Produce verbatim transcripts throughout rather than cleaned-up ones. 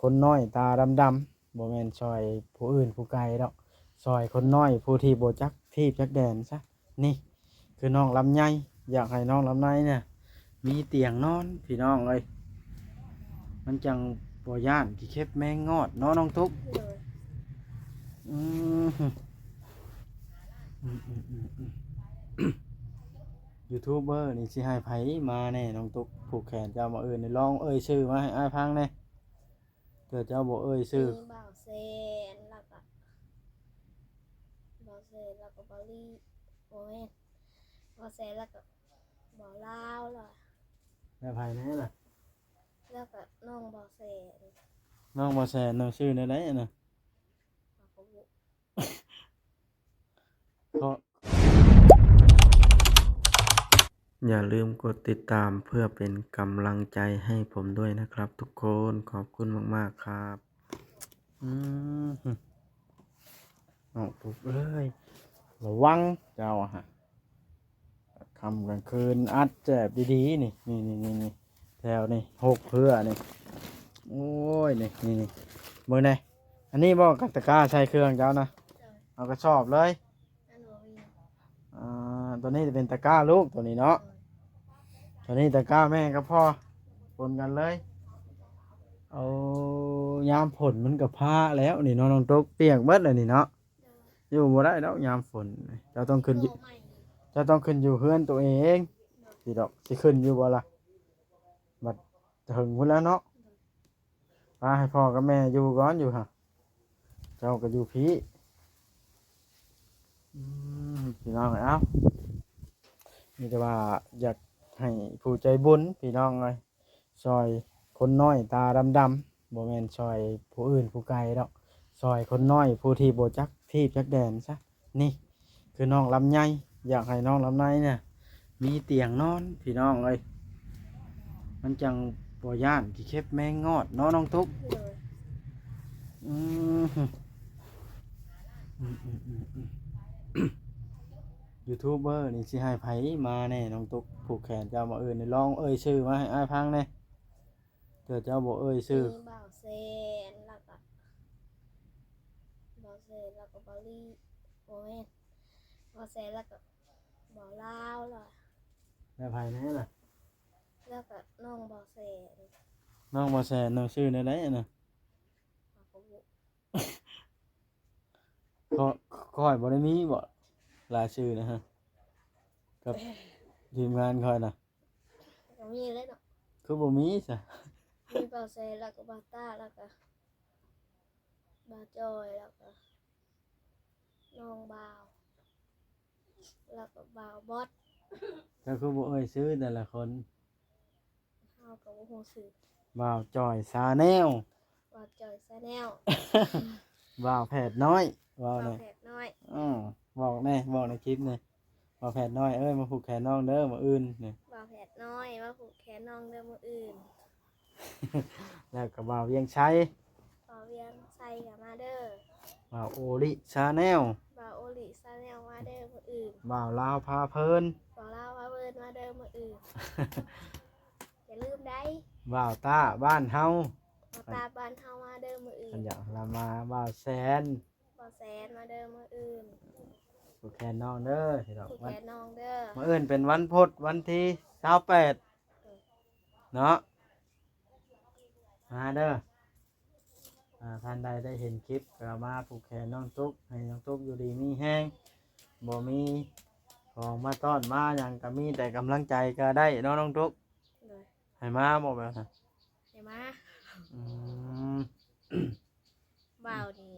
คนน้อยตาดำๆ บ่แม่นซอยผู้อื่นผู้ไกลดอก ซอยคนน้อยผู้ที่บ่จักทีบจักแดนซะ นี่คือน้องลำไย อยากให้น้องลำไยเนี่ย มีเตียงนอนพี่น้องเอ้ย มันจั่งบ่ย้านขี้เข็บแมงงอดเนาะน้องตุ๊ก โดย อืม อืม อืม อืม อืม ยูทูบเบอร์นี่สิให้ไผมาแน่น้องตุ๊ก ผูกแขนเจ้ามื้ออื่นนี่ ลองเอ่ยชื่อมาให้อ้ายฟังแน่ เผื่อเจ้าบ่เอ่ยชื่อ มีบ่าวแซน แล้วก็ บ่าวแซน แล้วก็บ่าวลี่ บ่แม่น บ่าวแซน แล้วก็บ่าวลาว แล้ว แล้วไผแน่ล่ะ แล้วก็น้องบ่าวแซน น้องบ่าวแซน น้องชื่อแนวใดอะนะ เขาก็บ่ ก็ อย่าลืมกดติดตามเพื่อเป็นกำลังใจให้ผมด้วยนะครับทุกคน ขอบคุณมากๆครับ อืม น้องตุ๊กเอ้ย ระวังเจ้าอะฮะ ค่ำกลางคืนอัดแจบดีๆ นี่ นี่ นี่ นี่ นี่ แถวนี่ หกเทื่อนี่ โอ้ย นี่ นี่ นี่ เบิ่งแน่ อันนี้บ่ กับตะกร้าใส่เครื่องเจ้านะ เอากระสอบเลย อันบ่มี อ่า ตัวนี้จะเป็นตะกร้าลูกตัวนี้เนาะ ตัวนี้ตะกร้าแม่กับพ่อ ปนกันเลย เอา ยามฝนมันก็พาแล้วนี่เนาะ น้องตุ๊ก เปียกเบิดเลยนี่เนาะ อยู่บ่ได้ดอกยามฝน เจ้าต้องขึ้นอยู่ เจ้าต้องขึ้นอยู่เฮือนตัวเอง สิดอก สิขึ้นอยู่บ่ล่ะ บัดเถิงพุ้นแล้วเนาะ ปาให้พ่อกับแม่อยู่ก่อนอยู่ฮะ เจ้าก็อยู่พี้ อืม พี่น้องเอ้ย เอ้า มีแต่ว่าอยากให้ผู้ใจบุญพี่น้องเอ้ย ซอยคนน้อยตาดำๆ บ่แม่นซอยผู้อื่นผู้ไกลดอก ซอยคนน้อยผู้ที่บ่จักทีบจักแดนซะ นี่คือน้องลำไย อยากให้น้องลำไยเนี่ย มีเตียงนอนพี่น้องเอ้ย มันจั่งบ่ย้านขี้เข็บแมงงอดเนาะน้องตุ๊ก โดย อืม อืม อืม อืม อืม ยูทูบเบอร์นี่สิให้ไผมาแน่น้องตุ๊ก ผูกแขนเจ้ามื้ออื่นนี่ ลองเอ่ยชื่อมาให้อ้ายฟังแน่ เผื่อเจ้าบ่เอ่ยชื่อ มีบ่าวแซน แล้วก็ บ่าวแซน แล้วก็บ่าวลี่ บ่แม่น บ่าวแซน แล้วก็บ่าวลาว แล้ว แล้วไผแน่ล่ะ แล้วก็น้องบ่าวแซน น้องบ่าวแซน น้องชื่อแนวใดอะนะ เขาก็บ่ ข้อ ข้อยบ่ได้มีบ่ รายชื่อนะฮะ กับทีมงานข้อยนะ ก็มีแล้วเนาะ คือบ่มีซะ มีบ่าวแซน แล้วก็บ่าวต้า แล้วก็บ่าวจอย แล้วก็น้องบ่าว แล้วก็บ่าวบอส เจ้าคือบ่เอ่ยชื่อแต่ละคน เฮาก็บ่ฮู้ชื่อ บ่าวจ่อยชาแนล บ่าวจ่อยชาแนล บ่าวแฝดน้อย เว้า บ่าว หน่อย แฝดน้อย อืม บอกแน่ บอกในคลิปนี่ บ่าวแฝดน้อยเอ้ย มาผูกแขนน้องเด้อมื้ออื่นนี่ บ่าวแฝดน้อย มาผูกแขนน้องเด้อมื้ออื่น แล้วก็บ่าวเวียงชัย บ่าวเวียงชัยก็มาเด้อ บ่าวโอริชาแนล บ่าวโอริชาแนลมาเด้อมื้ออื่น บ่าวลาวพาเพลิน บ่าวลาวพาเพลินมาเด้อมื้ออื่น อย่าลืมได้ บ่าวต้าบ้านเฮา บ่าวต้าบ้านเฮามาเด้อมื้ออื่น คันอยากละมา บ่าวแซน บ่าวแซนมาเด้อมื้ออื่น ผูกแขนน้องเด้อพี่น้อง ผูกแขนน้องเด้อ มื้ออื่นเป็นวันพุธ วันที่ซาวแปด เนาะ มาเด้อ อ่า ท่านใดได้เห็นคลิปก็มาผูกแขนน้องตุ๊ก ให้น้องตุ๊กอยู่ดีมีแฮง บ่มีของมาต้อนมาหยังก็มีแต่กำลังใจก็ได้เนาะน้องตุ๊ก โดย ให้มาบ่แบบนั้น ให้มา อืม บ่าวนี่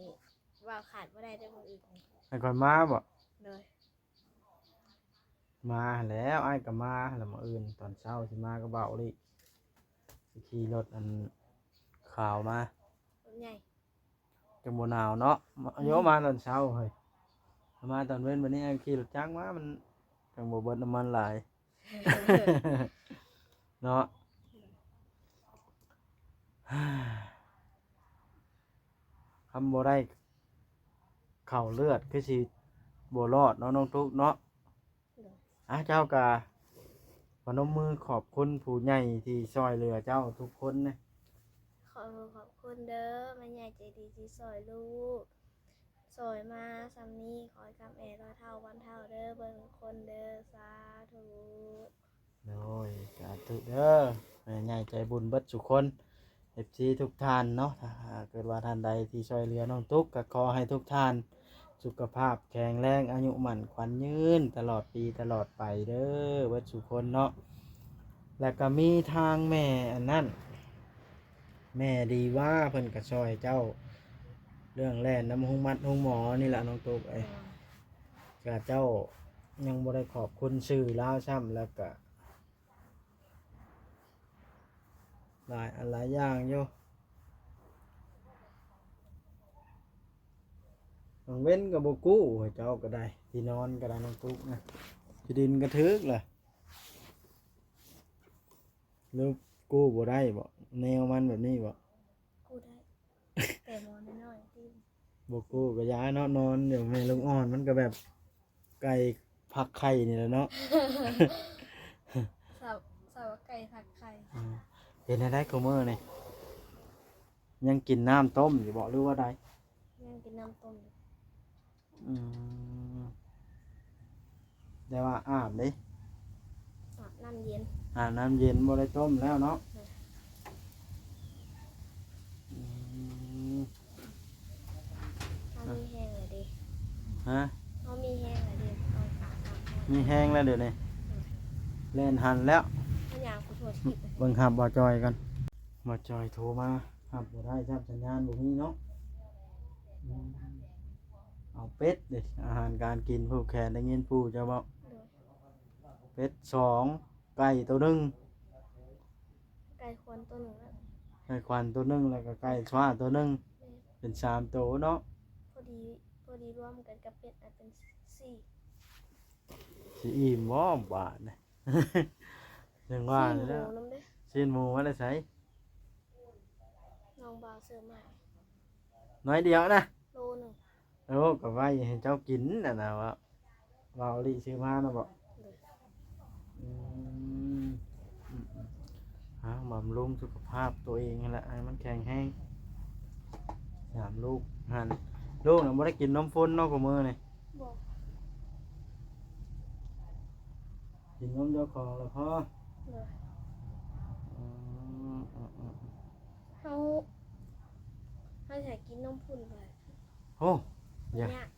บ่าวขาดบ่ได้เด้อมื้ออื่นนี่ ให้ข้อยมาบ่ โดย มาแล้ว อ้ายก็มาแล้ว มื้ออื่นตอนเช้าสิมากับบ่าวอีหลี สิขี่รถอันขาวมา รถใหญ่ จั่งบ่หนาวเนาะ มา อืม โยมาตอนเช้าเฮ้ย มาตอนเว็นบัดนี้อ้ายขี่รถจักรมา มันจั่งบ่เบิดน้ำมันหลาย เนาะ คันบ่ได้เข้าเลือดคือสิบ่รอดเนาะน้องตุ๊กเนาะ โดย อ่ะ เจ้าก็พนมมือขอบคุณผู้ใหญ่ที่ช่วยเหลือเจ้าทุกคนนะ ข ขอบคุณเด้อแม่ใหญ่ใจดีที่ซอยลูก ซอยมาส่ำนี้ ขอให้คำแอรอยเท่าวันเท่าเด้อเบิ่งคนเด้อ สาธุ โดย สาธุเด้อ แม่ใหญ่ใจบุญเบิดสุคน เอฟซี ทุกท่านเนาะ ถ้าหากเกิดว่าท่านใดที่ช่วยเหลือน้องตุ๊ก ก็ขอให้ทุกท่าน สุขภาพแข็งแรง อายุมั่นขวัญยืน ตลอดปีตลอดไปเด้อ เบิดสุคนเนาะ แล้วก็มีทางแม่อันนั้น แม่ดีว่าเพิ่นก็ช่วยเจ้า เรื่องแล่นนำโรงหมอนี่ล่ะน้องตุ๊กเอ้ย ก็เจ้ายังบ่ได้ขอบคุณชื่อลาวซ้ำ แล้วก็ หลายอันหลายอย่างอยู่ กลางเว็นก็บ่กู้ให้เจ้าก็ได้ ที่นอนก็ได้น้องตุ๊กนะ ที่ดินก็ถืกล่ะ หรือกู้บ่ได้บ่ แนวมันแบบนี้บ่ กู้ได้ แต่หมอน้อยๆที่ บ่กู้ก็ย้ายเนาะ นอนอยู่แม่ลูกอ่อน มันก็แบบไก่ฟักไข่นี่แหละเนาะ สาว สาวไก่ฟักไข่ อ่า เป็นอะไรกูมื้อนี่ ยังกินน้ำต้มอยู่บ่ หรือว่าใด ยังกินน้ำต้มอยู่ อืม แต่ว่าอาบเด้ อาบน้ำเย็น อาบน้ำเย็น บ่ได้ต้มแล้วเนาะ อืม อืม เฮามีแฮงแล้วเด้ ฮะ เฮามีแฮงแล้วเด้ เอาอาบน้ำ มีแฮงแล้วเดี๋ยวนี้ อืม แล่นหันแล้ว เฮาย่างไปทั่วคลิป เบิ่งฮับบ่าวจอยก่อน บ่าวจอยโทรมา ฮับบ่ได้ครับ สัญญาณบ่มีเนาะ อืม เอาเป็ดเด้ อาหารการกิน ผูกแขนได้ยินปู่เจ้าบ่ โดย เป็ดสอง ไก่ตัวหนึ่ง ไก่ควันตัวหนึ่งแล้ว ไก่ควันตัวหนึ่ง แล้วก็ไก่ฟ้าตัวหนึ่ง แม่น เป็นสามตัวเนาะ พอดี พอดีรวมกันกับเป็ดน่ะเป็นสี่ สิอิ่มบ่บาดนี่ ยังว่า ซี้นหมู แล้ว นำเด้ ซี้นหมูมาแต่ไส น้องบ่าวซื้อมา น้อยเดียวนะ โลหนึ่ง โอ้ ก็ไว้ให้เจ้ากินน่ะนะ ว่า ว่าเอาลิซื้อมานะบ่ โดย อืม อืม อืม อ่ะ บำรุงสุขภาพตัวเองนั่นแหละ ให้มันแข็งแรง สามลูก หั่น ลูกน่ะบ่ได้กินนมฝนเนาะ กูมื้อนี่ บ่ กินนมเจ้าของแล้วพอ โดย อืม อืม อืม เฮา เฮาสิให้กินนมฝนไป โอ้ บ่ อย่า ยาก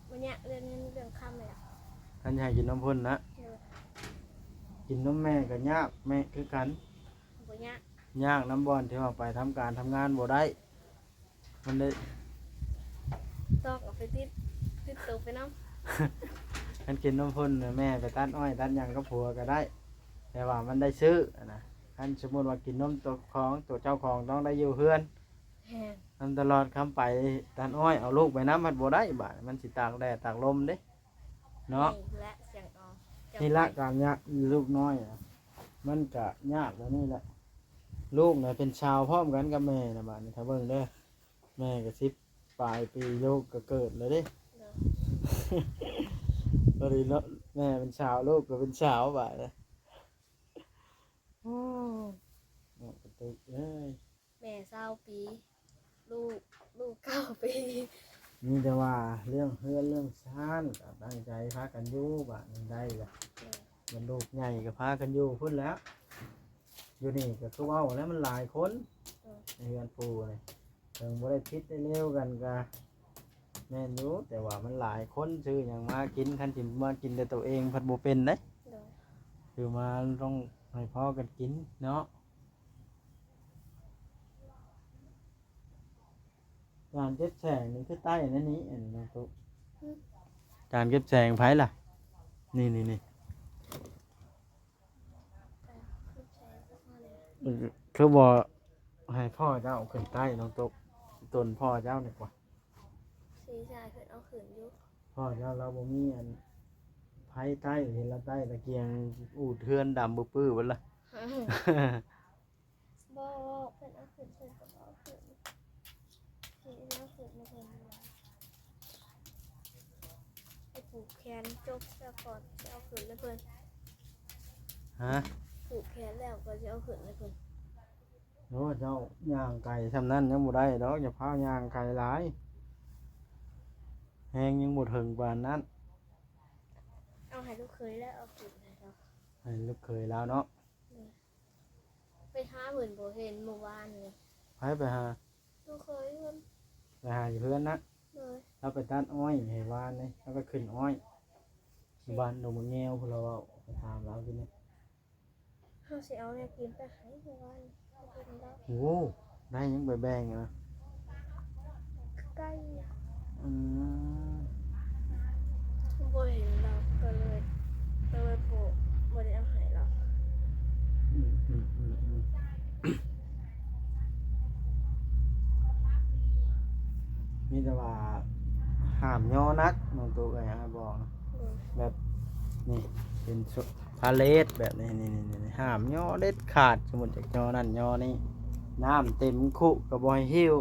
บ่ยากเรื่องเงินเรื่องคำเลยอะ คันสิให้กินนมฝนนะ โดย กินนมแม่ก็ยาก แม่คือกัน บ่ยาก ยากนำบ่อนที่ว่าไปทำการทำงานบ่ได้ มันได้ ต้องเอาไปติด ติดตัวไปนำ คันกินนมฝนน่ะ แม่ไปตัดอ้อยตัดหยังกับผัวก็ได้ แต่ว่ามันได้ซื้ออะนะ คันสมมุติว่ากินนมตัวของ ตัวเจ้าของต้องได้อยู่เฮือน แม่น นำตลอด คำไปตัดอ้อยเอาลูกไปนำ มันบ่ได้ บาดมันสิตากแดดตากลมเด้ เนาะ นี่แหละเสียงออก นี่ละการยากลูกน้อยอะ มันก็ยากแล้วนี่แหละ ลูกน่ะเป็นสาวพร้อมกันกับแม่น่ะ บาดนี้ถ้าเบิ่งเด้อ แม่ก็สิบปลายปี ลูกก็เกิดแล้วเด้ โดย พอดีเนาะ แม่เป็นสาว ลูกก็เป็นสาว บาดนี้ โอ้ น้องกระตุกเอ้ย แม่ซาวปี ลูก ลูกเก้าปี มีแต่ว่าเรื่องเฮือนเรื่องซานก็ตั้งใจพากันอยู่ บาดนี้ได้ละ เออ มันลูกใหญ่ก็พากันอยู่พุ้นแหล้ว อยู่นี่ก็คือเว้าแล้วมันหลายคน เออ ในเฮือนปู่นี่ ถึงบ่ได้ผิดได้เลวกันก็แม่นอยู่ แต่ว่ามันหลายคนซื้อหยังมากิน คันสิมากินแต่ตัวเองพัดบ่เป็นเด้ โดย คือมาต้องให้พอกันกินเนาะ จานเจ็ดแสงนี่คือใต้นั่นนี่ อันนี้น้องตุ๊ก อืม จานเก็บแสงไผล่ะ นี่ นี่ นี่ คือบ่ให้พ่อเจ้าเอาขึ้นใต้น้องตุ๊ก ตนพ่อเจ้านี่กว่า สีชายเพิ่นเอาขึ้นอยู่ พ่อเจ้าเราบ่มีอันไผใต้ เห็นเราใต้ตะเกียงอูดเฮือนดำปื้อๆเบิดละ บ่ เพิ่นเอาขึ้น เพิ่นก็บ่เอาขึ้น สิเอาขึ้นมาเพิ่นว่า ไปผูกแขนจบซะก่อน สิเอาขึ้นให้เพิ่น ฮะ ผูกแขนแล้วก็สิเอาขึ้นให้เพิ่น โอ้ เจ้าย่างไกลส่ำนั้นยังบ่ได้ดอก อย่าพาย่างไกลหลาย แฮงยังบ่ถึงปานนั้น เอาให้ลูกเขยแล้วเอาขึ้นให้เรา ให้ลูกเขยลาวเนาะ โดย ไปหาเพิ่นบ่เห็นเมื่อวานนี่ ไผไปหา ลูกเขยเพิ่น ไปหาอยู่เฮือนนะ โดย ลาวไปตัดอ้อยให้วานนี่ ลาวไปขึ้นอ้อย อยู่บ้านดงมะแงวพุ้น ลาวเว้า ไปถามลาวกินนี่ เฮาสิเอาแนวกินไปให้เมื่อวานบ่เห็นดอก โอ้ ได้หยังไปแบ่งอะนะ ไก่ อืม บ่เห็นดอก ก็เลย ก็เลยบ่ บ่ได้เอาให้ดอก อืม อืม อืม อืม มีแต่ว่าห้ามย่อนัก น้องตุ๊กเอ้ย อ้ายบอกนะ อืม แบบ นี่ เป็นสุ พาเลทแบบนี้ นี่ นี่ นี่ ห้ามย่อเด็ดขาด สมมุติอยากย่อนั่นย่อนี่ น้ำเต็มคุก็บ่ให้หิ้ว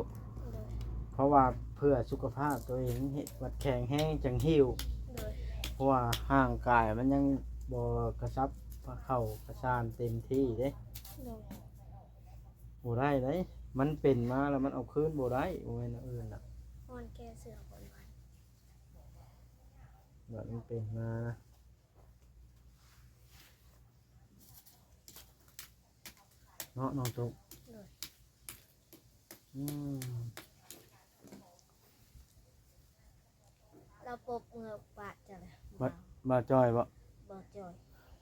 โดย เพราะว่าเพื่อสุขภาพตัวเอง เฮ็ดบัดแข็งแฮงจั่งหิ้ว โดย เพราะว่าร่างกายมันยังบ่กระชับเข้ากระชานเต็มที่เด้ โดย บ่ได้เด้ มันเป็นมาแล้วมันเอาคืนบ่ได้ บ่แม่นอันอื่นน่ะ อ่อนแก่เสื่อมอ่อนวัย แบบมันเป็นมานะ เนาะน้องตุ๊ก โดย อืม เราปบเมือปะจ้ะเลย บ่าว บ่าวจ้อยบ่ บ่าวจ้อย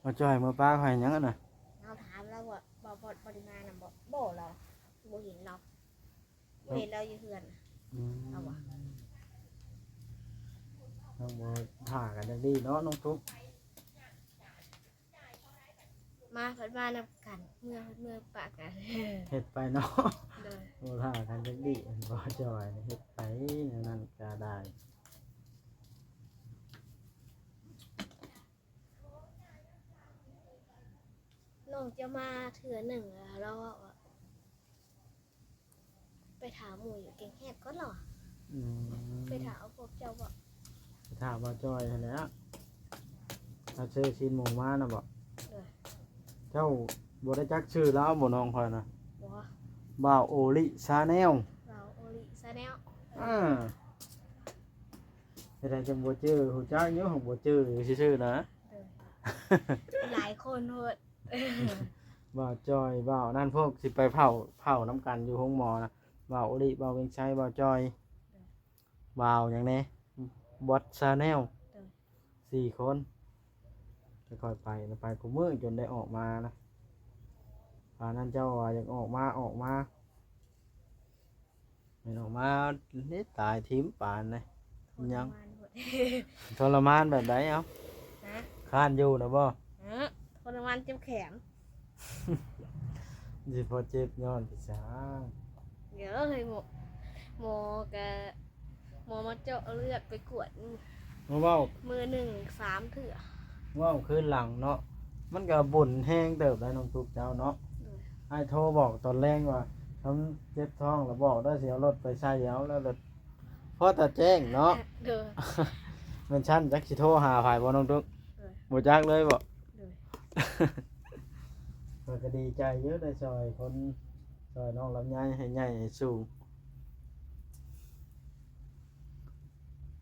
บ่าวจ้อยเมือปะไผหยังอะนะ เราถามแล้วว่าบ่าวบอดบ่ได้มานะ บ่ บ่เรา บ่เห็นเรา บ่เห็นเราอยู่เฮือนน่ะ อืม เอาวะ น้องบ่ถ่ากันจั่งดีเนาะน้องตุ๊ก มาเพิ่นมานำกัน เมือเพิ่นเมือปะกัน เฮ็ดไปเนาะ โดย บ่ถ่ากันจั่งดี บ่าวจ้อยเฮ็ดไป แนวนั้นก็ได้ น้องจะมาเทื่อหนึ่งแล้ว เราว่า ไปถามหมู่อยู่แก่งแฮดก่อนเหรอ อืม ไปถามเอาพวกเจ้าบ่ ไปถามบ่าวจ้อยหั้นแหละ เอาชื่อซีนหมูมานะบ่ โดย เจ้าบ่ได้จักชื่อลาวบ่น้องข้อยนะ บ่ บ่าวโอลิชาแนล บ่าวโอลิชาแนล อ่า เฮ็ดให้จั่งบ่จื้อ ฮู้จักอยู่ บ่จื้อซื่อๆนะ โดย หลายคนโพด บ่าวจ้อย บ่าวนั่น พวกสิไปเผา เผานำกันอยู่โรงหมอนะ บ่าวโอลิ บ่าวเวียงชัย บ่าวจ้อย บ่าวหยังแหน่ บอสชาแนล โดย สี่คน ค่อยๆไปนะ ไปคู่มื้อจนได้ออกมานะ ปานนั้นเจ้าว่าอยากออกมา ออกมา แม่นออกมานี่ตายถิ่มปานนะ ยัง ทรมานโพด ทรมานแบบใดเอ้า ฮะ ค้านอยู่นะบ่ ฮะ ทรมานเจ็บแขน สิพอเจ็บย้อนไปซะ เดี๋ยวเฮ้ย หมอ หมอกะ หมอมาเจาะเลือดไปกวด มาเว้า มื้อหนึ่งสามเทื่อ เว้าคืนหลังเนาะ มันก็บุญแฮงเติบได้น้องตุ๊กเจ้าเนาะ โดย อ้ายโทรบอกตอนแลงว่า คันเจ็บท้องแล้วบอกเด้อ สิเอารถไปใส่เอา แล้วรถ พอแต่แจ้งเนาะ โดย แม่นซั่นจักสิโทรหาไผบ่น้องตุ๊ก โดย บ่จักเลยบ่ โดย ข้อยก็ดีใจอยู่ได้ช่วยคน ช่วยน้องลำไยให้ใหญ่ให้สูง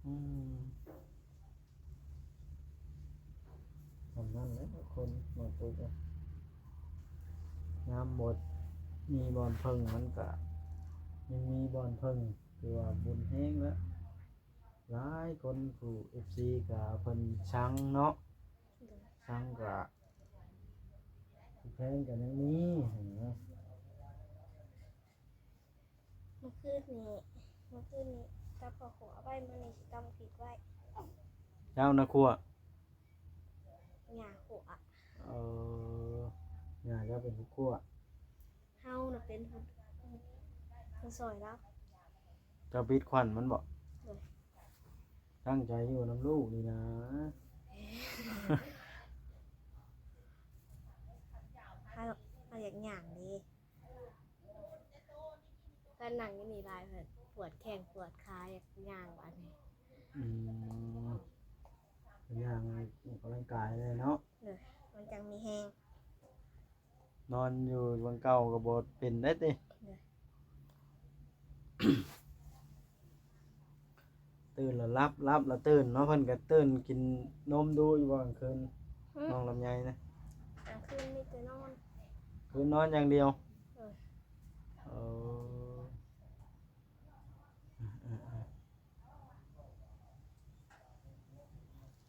อืม ส่ำนั้นแหละคนน้องตุ๊กอะ ยามบ่มีบ่อนเพิ่งมันก็ยังมีบ่อนเพิ่ง ถือว่าบุญแฮงแล้ว หลายคนผู้ เอฟซี ก็เพิ่นชังเนาะ โดย ชังก็แพงก็ยังมีหั้นนะ เมื่อคืนนี้ เมื่อคืนนี้ตำข้าวขั่วไว้ มื้อนี้สิตำพริกไว้ เจ้านะขั่ว ย่าขั่ว เออ ย่าเจ้าเป็นผู้ขั่ว เฮาน่ะเป็นผู้ ผู้ซอยลาว เจ้าปิดควันมันบ่ โดย ตั้งใจอยู่นำลูกนี่นะ เฮา เฮาอยากย่างเด้ ถ้านั่งอยู่นี่หลายเพิ่นปวดแข้งปวดขา อยากย่างบาดนี้ อืม ย่างออกกำลังกายเลยเนาะ โดย มันจั่งมีแฮง นอนอยู่หม่องเก่าก็บ่เป็นได้ติ ตื่นแล้วหลับ หลับแล้วตื่นเนาะ เพิ่นก็ตื่นกินนมดูอยู่บ่กลางคืน หึ น้องลำไยนะ กลางคืนมีแต่นอน คืนนอนอย่างเดียว เออ เออ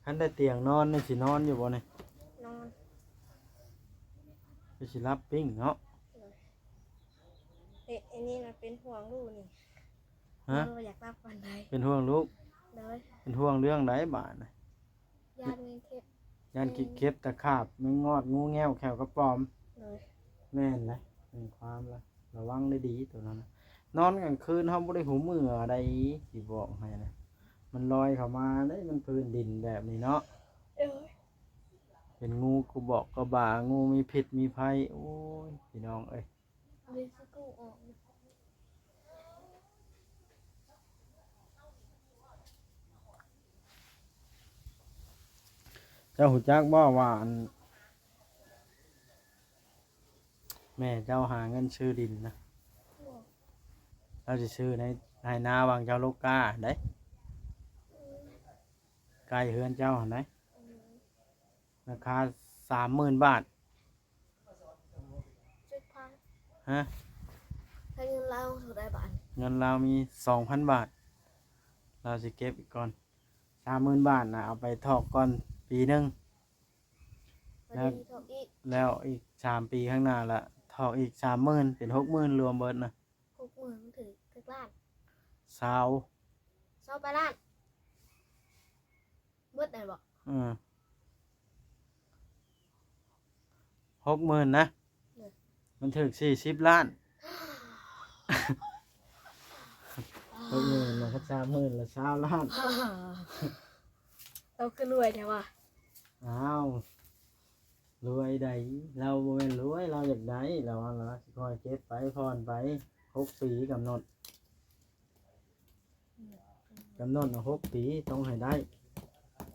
คันได้เตียงนอนนี่สินอนอยู่บ่นี่ นอน คือสิหลับปิ้งเนาะ เอ๊ะ อันนี้มันเป็นห่วงลูกนี่ ฮะ บ่อยากหลับปานใด เป็นห่วงลูก โดย เป็นห่วงเรื่องใดบาดน่ะ ย่านเงินเก็บ ย่านขี้เก็บตะขาบ แมงงอด งูแง้ว แข้วกระป๋อม โดย แม่นนะ เป็นความละ ระวังได้ดีตัวนั้นนะ นอนกลางคืนเฮาบ่ได้หูเมื่อใด สิบอกให้นะ มันลอยเข้ามาเด้ มันพื้นดินแบบนี้เนาะ โดย เป็นงูกระบอกกระบา งูมีพิษมีภัย โอ้ย พี่น้องเอ้ย เดี๋ยวสิกู้ออก เจ้าฮู้จักบ่ว่าอัน แม่เจ้าหาเงินซื้อดินนะ บ่ เราสิซื้อในไร่นาวังเจ้าโลกกาได้ อืม ใกล้เฮือนเจ้าหั่นได๋ อืม ราคาสามหมื่นบาท เจ็ดพัน ฮะ ถ้าเงินลาวเท่าใดบาท เงินลาวมีสองพันบาท ลาวสิเก็บอีกก่อน สามหมื่นบาทน่ะ เอาไปถอกก่อนปีหนึ่ง แล้ว แล้วอีกสามปีข้างหน้าละ ถอกอีกสามหมื่น เป็นหกหมื่น รวมเบิดนะ หกหมื่น มันถืกจักล้าน ซาว ซาวปลายล้าน เบิดได้บ่ อืม หกหมื่นนะ เออ มันถืกสี่สิบล้าน หกหมื่นนะ สามหมื่นละ ซาวล้าน เราคือรวยแท้ว่ะ อ้าว รวยใด เราบ่แม่นรวย เราอยากได้ เราว่าเราสิคอยเก็บไป ผ่อนไป หกปีกำหนด กำหนดเอาหกปีต้องให้ได้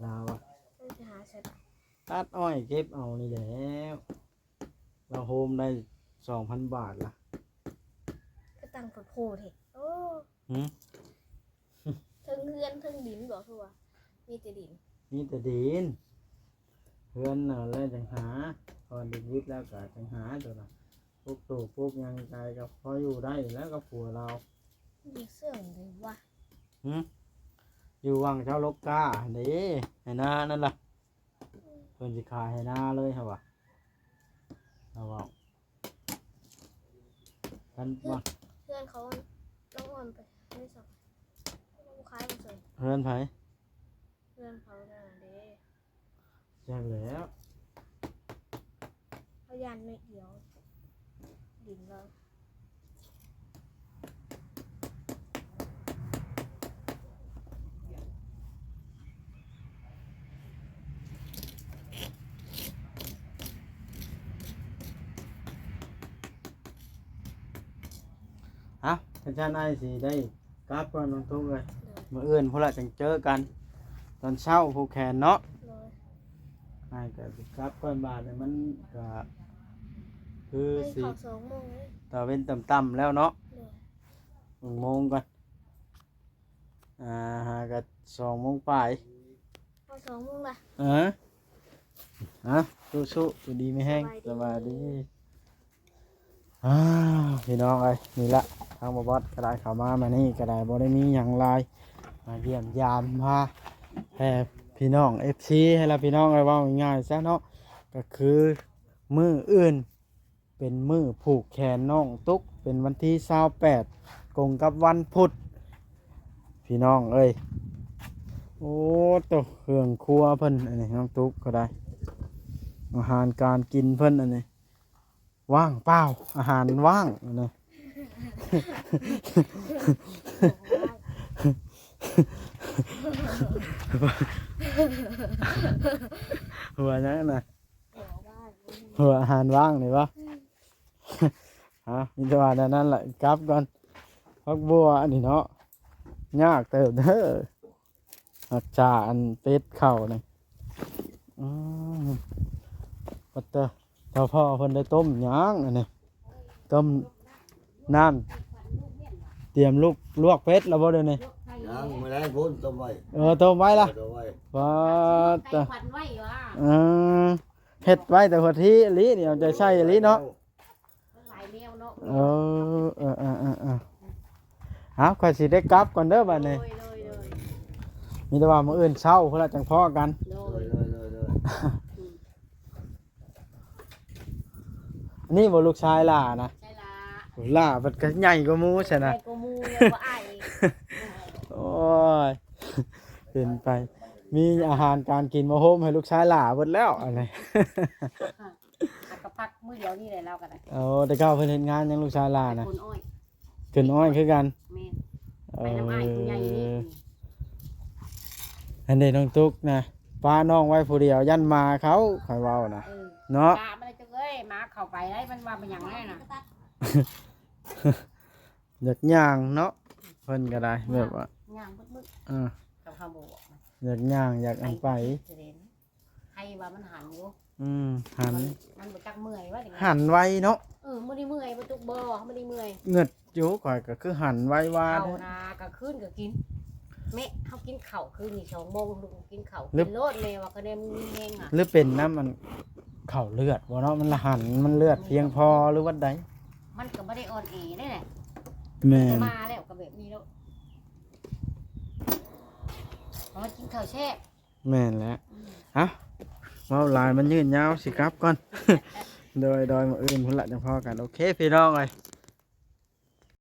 ลาวอะ เพิ่นสิหาใส่ ตัดอ้อยเก็บเอานี่แหล้ว เราโฮมได้สองพันบาทละ ก็ตั้งโพดโพดแท้ โอ้ หืม เทิงเฮือนเทิงดินบ่ คือว่ามีแต่ดิน มีแต่ดิน เฮือนน่ะแล้วจังหา พอดินวิดแล้วก็จังหาตัวน่ะ ปลูกถั่วปลูกหยังกายก็พออยู่ได้แล้วกับผัวเรา อยู่เสื่องเลยวะ หึ อยู่วังเจ้าลกกาเด้ ให้นานั่นล่ะ เพิ่นสิขายให้นาเลย เฮาว่า เฮาเว้า คันว่า เพื่อนเขาน้องอ่อนไปไม่สอบ เขาขายไปส่ง เฮือนไผ เพื่อนเขาน่ะเด้ จักแล้ว เขาย่านไม่เดียว ดินเรา เอ้า อาจารย์ไอ้สิได้กลับก่อนน้องตุ๊กเอ้ย โดย มื้ออื่นพุ้นละจั่งเจอกัน ตอนเช้าผูกแขนเนาะ โดย อ้ายก็สิกลับก่อน บาดนี้มันก็คือ เฮ้ย สิ เข้าสองโมงเลย ตะเว็นต่ำๆแล้วเนาะ โดย หนึ่งโมงก่อน อ่า หาก็สองโมงปลาย เข้าสองโมงละ เออ ฮะ สู้ๆ อยู่ดีมีแฮง สบายดี สบายดี อ่า พี่น้องเอ้ย นี่ละ ทางบ่บอสก็ได้เข้ามา มานี่ก็ได้ บ่ได้มีหยังหลาย มาเยี่ยมยาม พาแผ่พี่น้อง เอฟซี ให้ละพี่น้องเอ้ย เว้าง่ายๆซะเนาะ ก็คือมื้ออื่น เป็นมื้อผูกแขนน้องตุ๊ก เป็นวันที่ซาวแปด กงกับวันพุธ พี่น้องเอ้ย โอ้ โต เครื่องครัวเพิ่น อันนี้น้องตุ๊กก็ได้ อาหารการกินเพิ่นอันนี้ ว่างเปล่า อาหารว่างอันนี้ หัวหยังนะ หัวอาหารว่างนี่บ่ อืม ฮะ มีแต่ว่าแนวนั้นแหละ กลับก่อน ผักบัวอันนี้เนาะ ยากเติบเด้อ รักษาอันเป็ดเข้านี่ อืม ปัตเตอร์ เฒ่าพ่อเพิ่นได้ต้มหยังอันนี้ ต้มน้ำ เตรียมลูกลวกเป็ดแล้วบ่เดี๋ยวนี้ ยังมื้อแลงพุ้นต้มไว้ เออ ต้มไว้ละ ต้มไว้ บ่ ใส่ควันไว้อยู่อ่ะ เออ เฮ็ดไว้แต่หัวทีอีหลีนี่ เอาใจใส่อีหลีเนาะ มันหลายแนวเนาะ เออ เออ เออ เออ เออ เอา ข้อยสิได้กลับก่อนเด้อบัดนี้ โดยโดยโดย มีแต่ว่ามื้ออื่นเช้าพุ้นละจั่งพ้อกัน โด โด ย ยโดยโดยโดย อืม อันนี้บ่ลูกชายหล่านะ ใช่ละ หล่ามันก็ใหญ่กว่าหมู่ซั่น ใหญ่ นะ กว่าหมู่เลยว่าอ้าย โอ้ย เป็นไป มีอาหารการกินมาโฮมให้ลูกชายหล่าเบิดแล้วอันนี้ หากระพักมื้อเดียวนี่แหละเราก็ได้ เอาแต่เก่าเพิ่นเฮ็ดงานหยังลูกชายหล่านะ คนอ้อย ขึ้นอ้อยคือกัน แม่น เอ ไปน้ำอ้ายผู้ใหญ่นี่ อ อันเด้น้องตุ๊กนะ ป้าน้องไว้ผู้เดียว ย่านหมาเขา ข้อยเว้านะ เออ เนาะ ปลามันเลยจังเอ้ยหมาเข้าไปได้มันว่ามันหยังแน่น่ะ อยากย่างเนาะ เพิ่นก็ได้ แบบว่า ย่างมืด เออ ๆกับเขาบอกนะ อยากย่าง อยากอันไป เสด็จใครว่ามันหันอยู่ อืม หัน มันมันบ่จักเมื่อยว่าอย่าง หันไวเนาะ เออไม่ได้เมื่อยบ่ตุกบ่ไม่ได้เมื่อย เงิดอยู่ ข้อยก็คือหันไวว่า ข้าว เด้อ นากลางคืนก็กินแม่เขากินข้าวคืนนี่สองโมงลูกกินข้าว หรือ กินโลดแม่ว่าคะแนนมีแฮงอ่ะ หรือเป็นน้ำมันเข้าเลือดบ่เนาะ มันละหัน มันเลือดเพียงพอหรือว่าใด มันก็ไม่ได้อ่อนแอได้แหละ แม่น มาแล้วก็แบบนี้แล้วมันกินข้าวแซ่บ แม่นแล้ว เอ้า เว้าหลายมันยืดยาว สิกลับก่อน โดย โดย มื้ออื่นพุ้นละจั่งพ้อกัน โอเค พี่น้องเอ้ย